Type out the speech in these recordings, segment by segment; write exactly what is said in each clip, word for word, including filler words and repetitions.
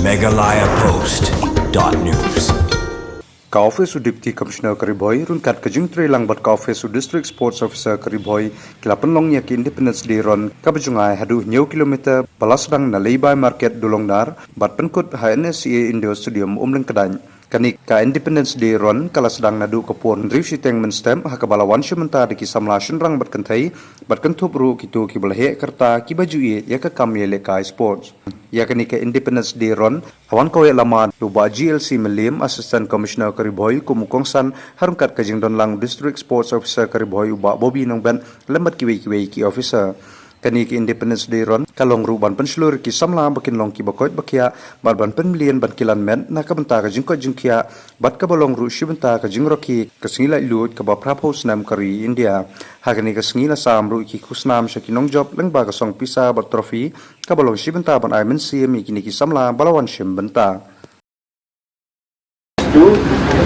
Meghalaya Post dot news. Ka office u Deputy Commissioner ka Ri Bhoi, ryngkat ka jingtrei lang bad ka office u District Sports Officer ka Ri Bhoi, ki la pynlong ïa ka Independence Day Run kaba jngai haduh hynñiew kilometer ba la sdang na Leibai Market Dulongdar bad pynkut ha N S C A Indoor Stadium Umlyngkdaiñ. Kane ka Independence Day Run ka la sdang naduh ka por hynriew shiteng mynstep ha kaba la wan shim bynta da ki samla shynrang bad kynthei bad kynthup ruh kito kiba la heh ka rta kiba ju ïeit ïa ka kam ïalehkai sports. Ïa kane ka Independence Day Run la wan kaweh lama da u Bah G L C Mylliem, Assistant Commissioner ka Ri Bhoi, kum u kongsan, ha ryngkat ka jingdon lang District Sports Officer ka Ri Bhoi u Bah Bobby Nongbet lem bad kiwei kiwei ki officer. Kane ka Independence Day Run ka long ruh ban pynshlur ki samla ba kin long kiba koit ba khiah bad ban pynmlien ban kilan met na ka bynta ka jingkoit jingkhiah bad kaba long ruh shi bynta ka jingrkhie ka sngi laitluid kaba phra phew snem ka ri India. Ha kane ka sngi la sam ruh ki khusnam sha ki nongjop lyngba ka song pisa bad trophy kaba long shi bynta ban ai mynsiem ïa kine ki samla ba la wan shim bynta. To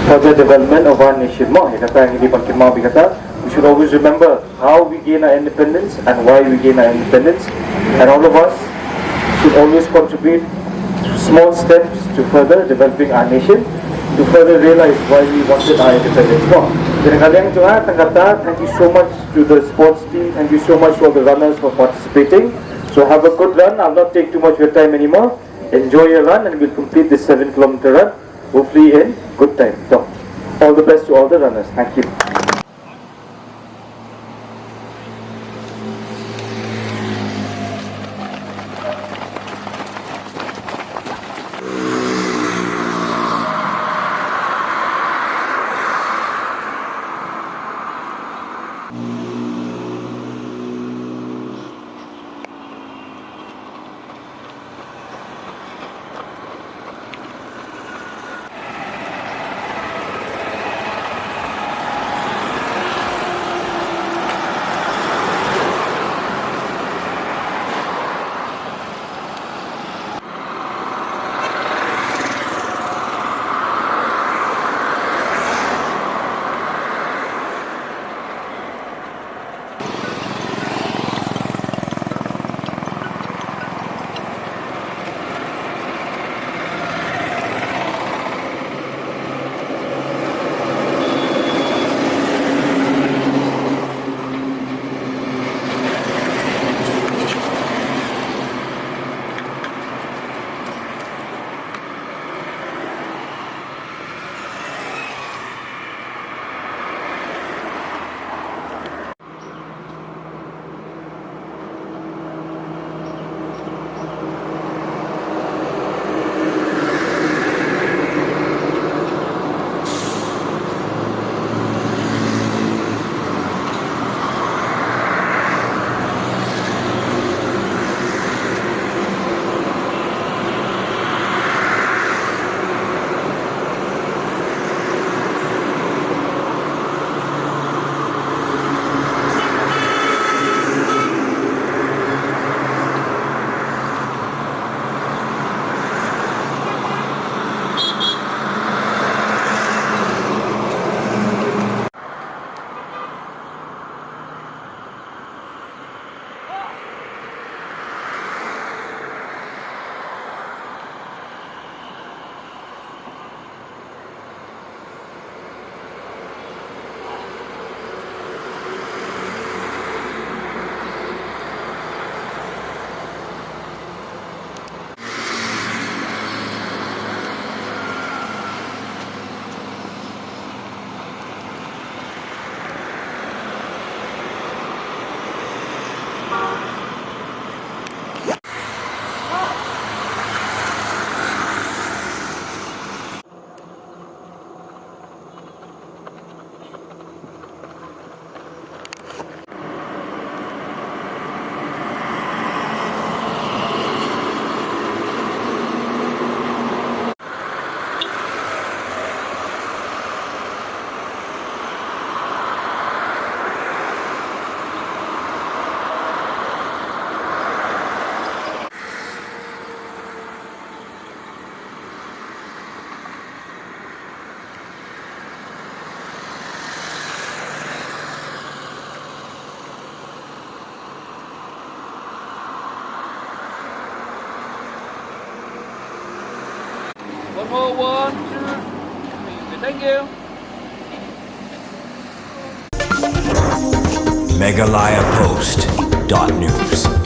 further development of our nation mo. Ïa kata ngi dei ban kynmaw bad kata, we should always remember how we gain our independence and why we gain our independence. And all of us should always contribute small steps to further developing our nation, to further realize why we wanted our independence mo. Ïa ka liang jong nga tang kata, thank you so much to the sports team, thank you so much to all the runners for participating. So have a good run. I'll not take too much of your time anymore. Enjoy your run and we'll complete this seven kilometer run, hopefully in good time. So, all the best to all the runners. Thank you. One more, one, two, three. Thank you. Meghalaya Post dot news.